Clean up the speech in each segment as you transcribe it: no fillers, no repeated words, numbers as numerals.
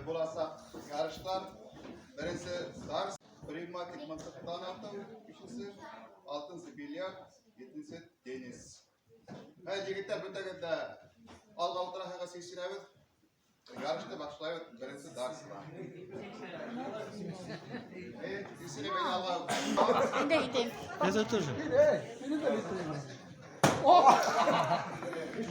Буласаҡ ярыштар. Беренсе дартс, пневматик мылтыҡтан атыу, бишенсе, алтынсы бильярд, етенсе теннис. Хәҙер, егеттәр, бөтәгеҙ ҙә алға ултыраһығыҙ, сисенәбеҙ. Ярышты башлайбыҙ беренсе дартстан. Сисенеп әйҙә алға. Это тоже.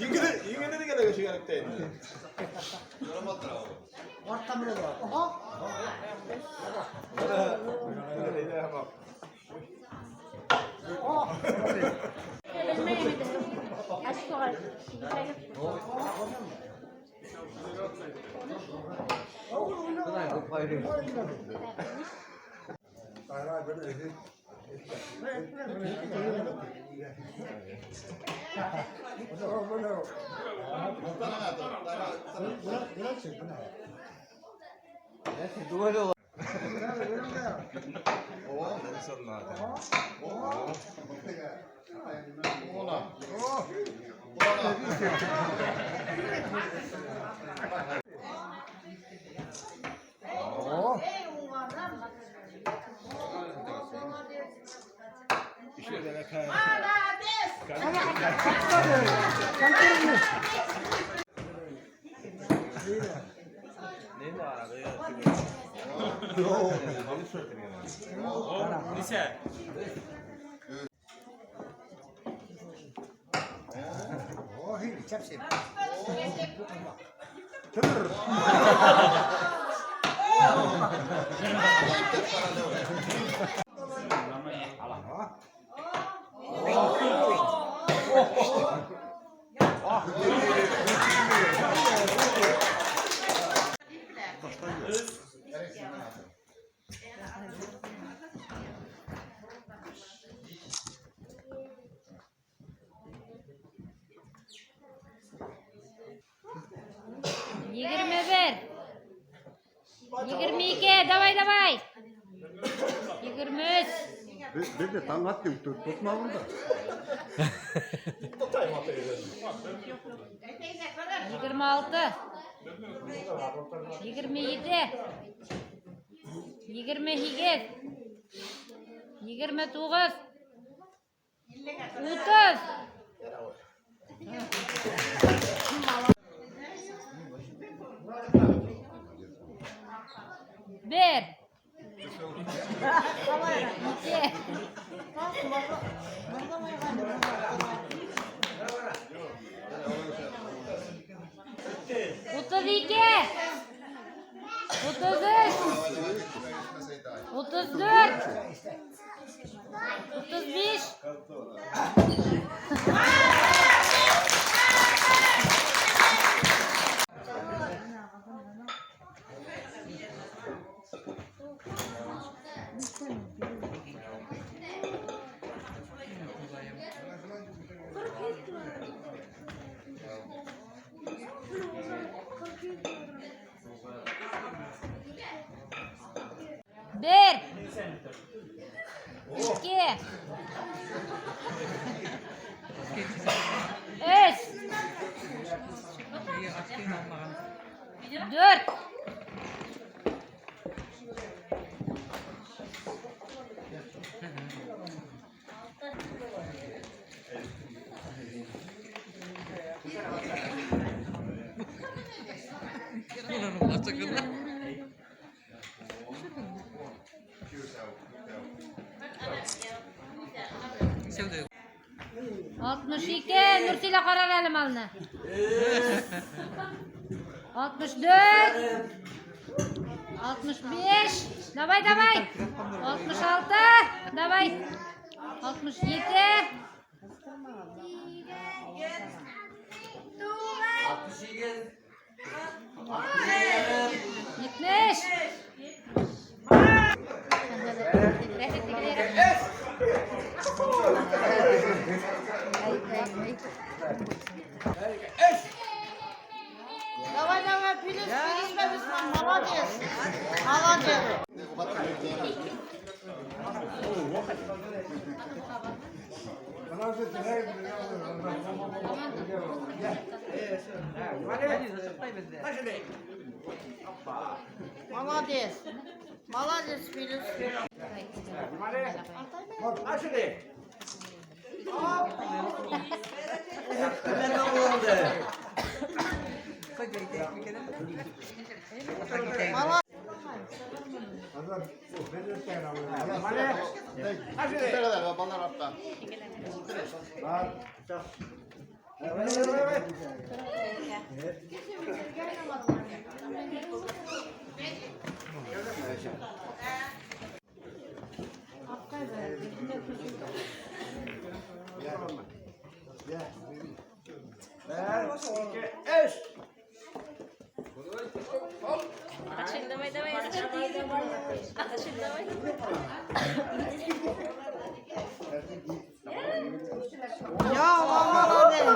Еңгене генә кеше кәрәк тә инде. Yoram тора. 21. 22. Давай, давай. 23. Беҙҙе таң атты, тотмағын да. 26. 27. 28. 29. 30. 1. 2. 32. 33. 34. 35. 1. 2. 3. 4. 62. Нурсилә, ҡарар әле малны. 64. 65. Давай, давай. 66. Давай. 67. 70. Давай, давай, Филис, Филис, Филис, молодец. Молодец. Молодец. Молодец, Филюс. Молодец. Балалар артта. Давай, давай, давай. Я, молодец.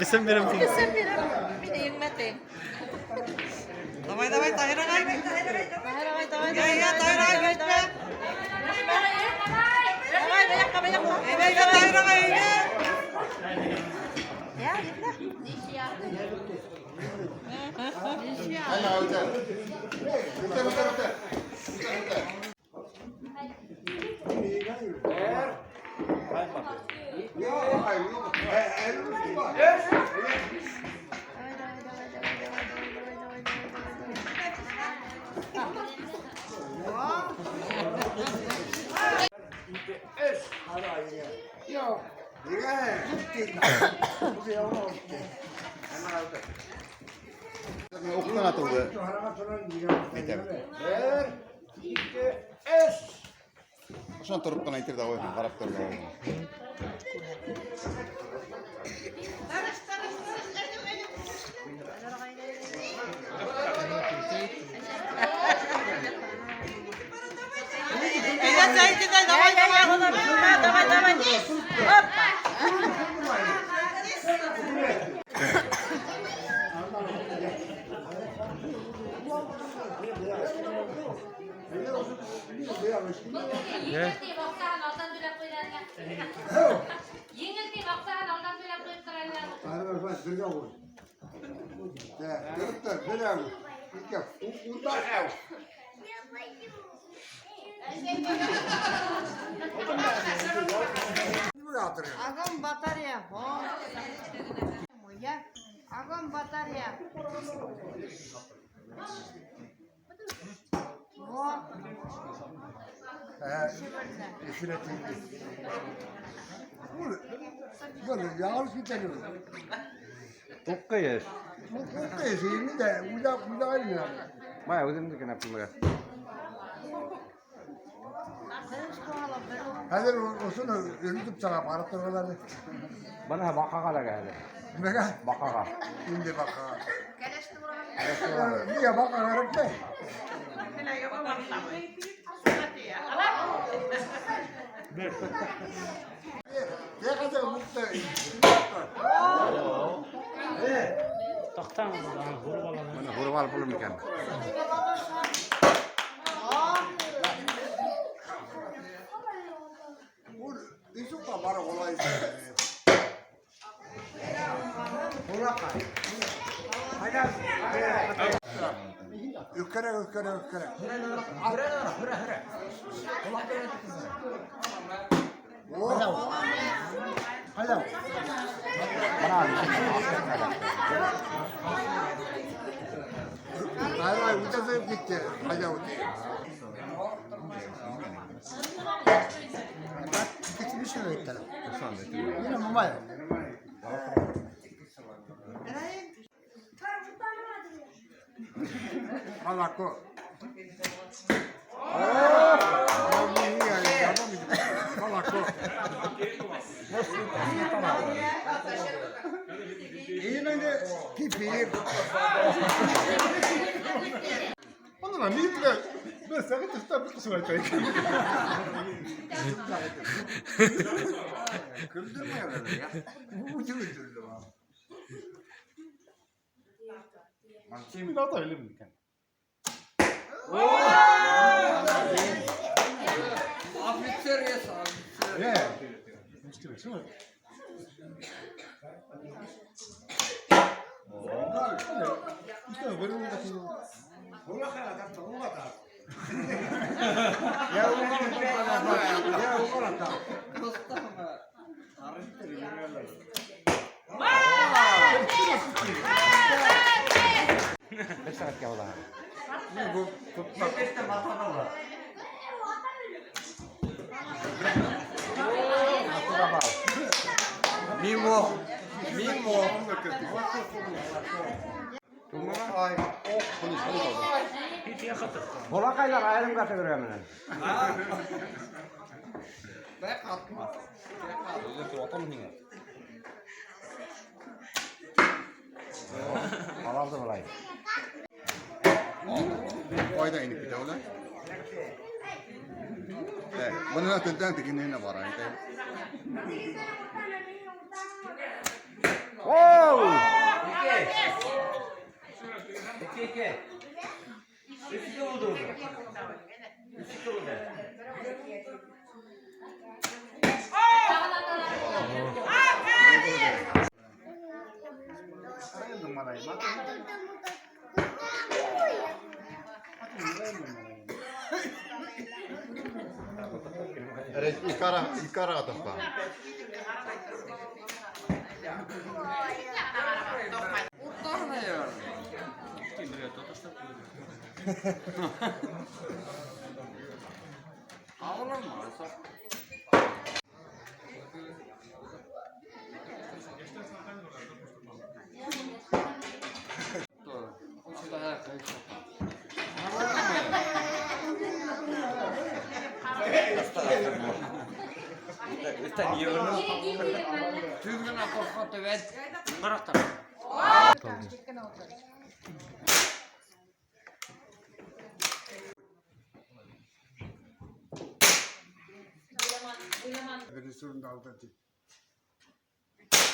Бесәм бирәм тигән. Давай, давай, Таһир ағай. Я, я, Таһир ағай, китмә. Давай, баяҡҡа, баяҡҡа. Әйҙә, әйҙә, Таһир ағай, әйҙә. Әйҙә, үтәр. Үтәр, үтәр, үтәр. Үтәр, үтәр. Уҡтан атылды. Әйтәм. Ошонан тороп ҡына әйтер ҙә ҡуйһын, ҡарап тор. Әйҙә, Сәйет, әйҙә, давай, давай. Давай, давай. Опа. Еңел тип аҡсаһын алдан түләп ҡуйҙылар. Еңел тип аҡсаһын алдан түләп ҡуйып торалар. Огонь батарея. О. Я. Огонь батарея. О. Туҡҡыйыш. Мая үҙемдекен например. Хәҙер ошоно өйрәтеп сыға барып торғандар. Быныһы баҡаға эләгә әле. Нимәгә? Баҡаға. Инде баҡаға. Ниңә баҡа кәрәкмәй? Быны һурып алып булыр микән? Өкәрәк, өкәрәк, өкәрәк. Ҡайҙа? Ҡайҙа? Үтә китте. Ҡайҙа үтә? Yine mumay. Malako. Malako. Кефир. Ана мин бер бер сәғәт өҫтәп бер кеше әйтә икән. Көлдөрмәй әле, я. Үҙе көлдөрҙө. Мин ата беләм икән. Офицер есть, офицер. Ничего, шул. Икән бер ул да. Я уғара, я уғара. Бер сәғәткә була. Мимо. Мимо. Ай, Балаҡайлар айырым категория менән. Аларҙы былай. Ҡайҙа инеп китә улар? Бына төнтән тегененә бара инде. Оу! Ике. Өс-ике булды уже. Өс-ике булды. Тағын аталар. Икара, икара тапҡан. Уртаһына ебәрҙе. Ауырмы? Кире килде әллә? Төҙ генә ҡурҡа түбән. Уйламан, уйламан. Беренсе урынды алды тип.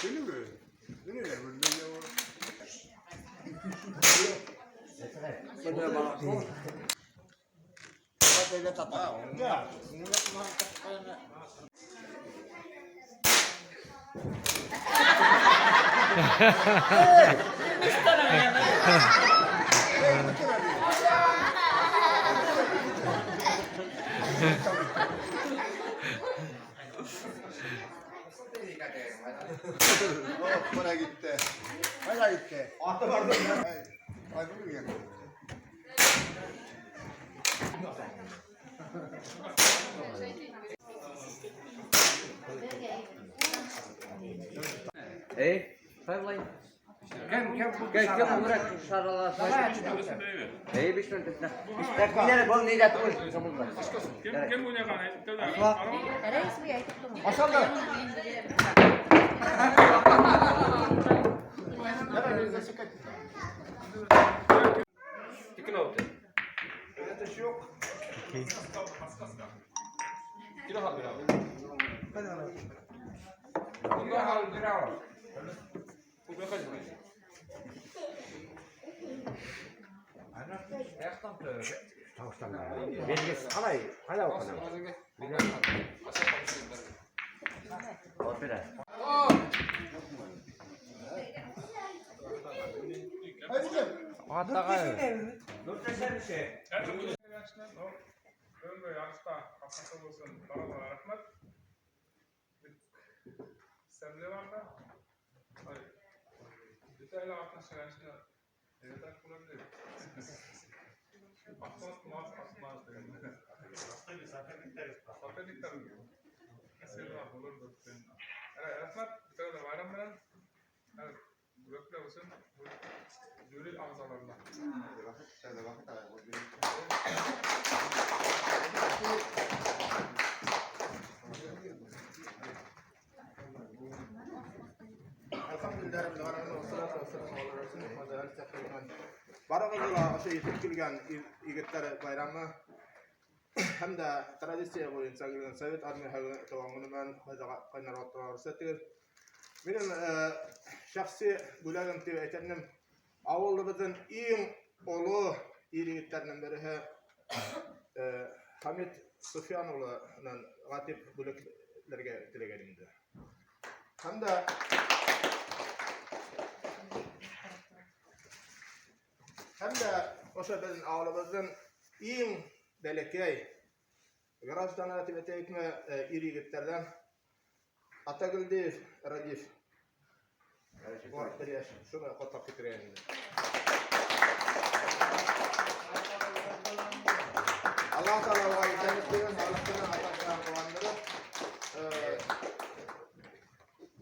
Көнөгө. Көнөгө Бына китте. Ҡайҙа китте? Аты барҙы. Ай, ай, Эй, Павлай. Кем, кем, кем, кем күберәк шарала? Эй, биш минут. Так, мине был нидә түгел. Кем кем уйнаған әйтеп Ашалды. Белгесе ҡалай, ҡайҙа уҡының? Бөгөнгө ярышта ҡатнашыу өсөн барығыҙға рәхмәт. Сәмле барҙы. Ай. Бөтә лә ҡатнашыр эшне әйбәтрәк була бит. Атмас, мас, атмас тигән. Соперниктар сыйлыға булыр тип. Рәхмәт, бөтәгеҙгә байрам менән. Бүләкләү өсөн жюри ағзаларына. Барығыҙҙы ла ошо етеп килгән егеттәр байрамы һәм дә традиция буйынса килгән Совет армияһы тыуған көнө менән ҡайнар ҡотлауҙар күрһәтегеҙ. Минең шәхси бүләгем тип әйтер инем, ауылыбыҙҙың иң оло ир егеттәренең береһе Хамит Суфиян улынан Ғатип бүләкләргә теләгән инде. Һәм дә ошо беҙҙең ауылыбыҙҙың иң бәләкәй граждандар тип әйтәйекме, ир егеттәрҙән Атагөлдиев Радиф. Бер йәш, шуны ҡотлап китергән инде. Аллаһ Тәғәлә уға иҫәнлек бирһен, һаулыҡ бирһен, ата-анаһын ҡыуандырып,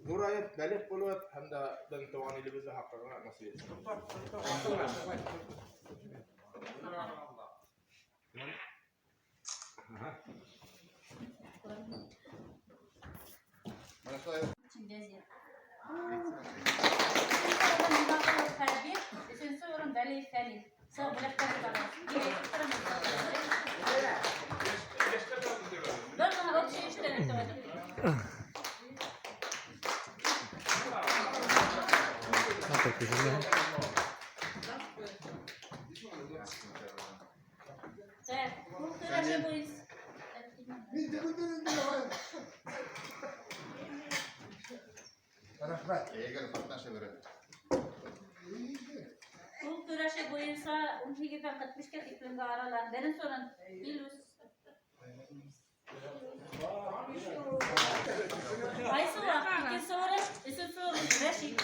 ҙурайып, бәлиғ булып, һәм дә беҙҙең тыуған илебеҙҙе һаҡларға насип итһен. Өсөнсө урын Вәлиев Фәнил. Сығып бүләктәр барабыҙ. Бер генә общий эштән әйтеп. Так, ҡул көрәше буйынса. Рәхмәт. Ҡул көрәше буйынса 18-дән 45-кә тиклемге арала. Беренсе урын Илүс. Айсыуаҡ, икенсе урын, өсөнсө урын Рәшит.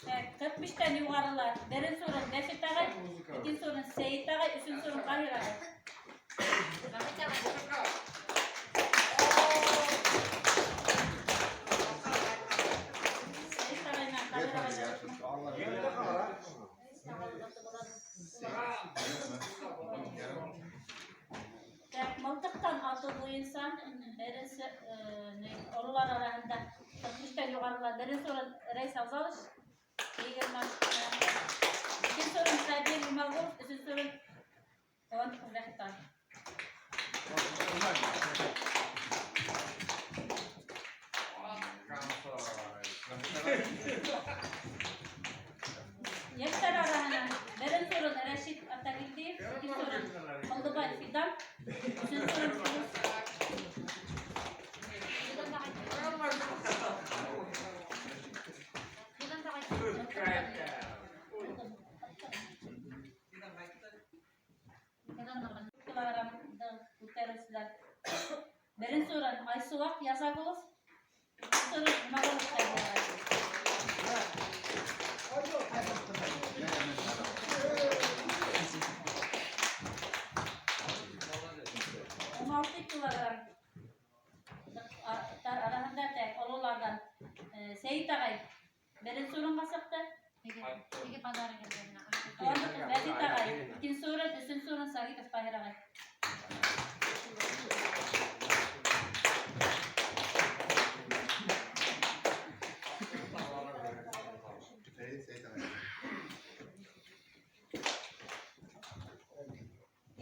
Так, 45-тән юғарылар. Беренсе урын Рәшит ағай, икенсе урын Сәйет ағай, өсөнсө урын Ҡаһир ағай. Сәйет ағай менән Ҡаһир ағай. Так, мылтыҡтан атыу буйынса беренсе, ололар араһында 45-тән юғарылар. Беренсе урын Рәйс Авзалович, 20. Икенсе урын Сабир Юмағулов, өсөнсө урын Ҡыуандыҡов Рәхит ағай. Йәштәр араһынан беренсе урын Рәшит Атагилдиев, икенсе урын Ҡалдыбай Фидан, өсөнсө урын Филүс. Килограммды күтәреүселәр. Беренсе урын Айсыуаҡ Язағулов, икенсе урын Имағулов Хәйҙәр ағай. 16 килограмм араһында тәк ололарҙан Сәйет ағай беренсе урынға сыҡты. Вәзит ағай икенсе урын, өсөнсө урын Сагитов Таһир ағай.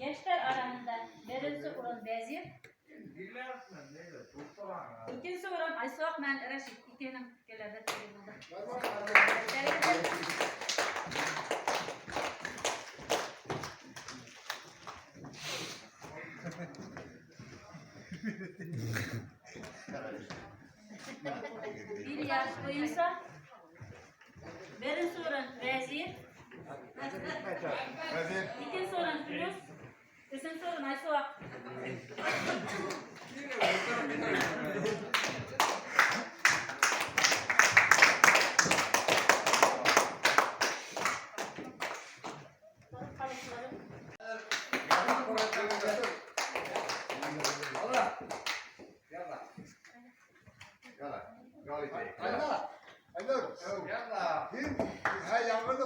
Йәштәр араһында беренсе урын Вәзир, икенсе урын Айсыуаҡ менән Рәшит. Икеһенең киләһе булды. Бильярд буйынса беренсе урын Вәзир, икенсе урын Флюс, өсөнсө урын Айсыуаҡ. Айнур, һин яңғыҙ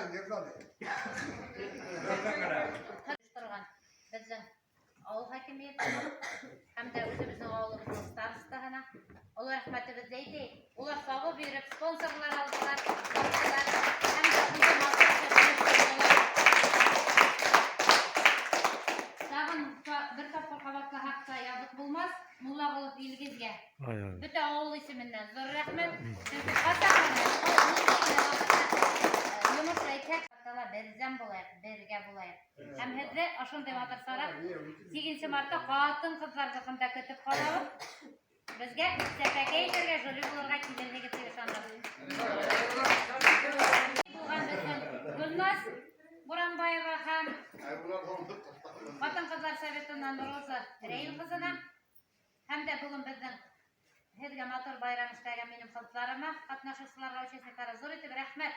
Оештырған беҙҙең ауыл хакимиәте һәм дә үҙебеҙҙең ауылыбыҙҙың старостаһына оло рәхмәтебеҙҙе әйтәйек. Улар сабып йөрөп спонсорлар алдылар, таптылар һәм дә шундай матур эшләп. Тағын бер тапҡыр ҡабатлаһаҡ та яҙыҡ булмаҫ. Муллағолов Илгизгә бөтә ауыл исеменән ҙур рәхмәт. Сөнки ҡасан йомош әйтһәк, ла берҙәм булайыҡ, бергә булайыҡ. Һәм һеҙҙе ошондай матур сара 8 мартта ҡатын-ҡыҙҙарҙыҡында көтөп ҡалабыҙ. Беҙгә сәпәкәй итергә, жюри булырға килерһегеҙ тип ышанабыҙ. Булған беҙҙең Гөлназ Буранбаева һәм ҡатын-ҡыҙҙар советынан Роза Рәил ҡыҙына һәм дә бөгөн беҙҙең һеҙгә матур байрам эшләгән минең ҡыҙҙарыма, ҡатнашыусыларға, участниктарға ҙур итеп рәхмәт.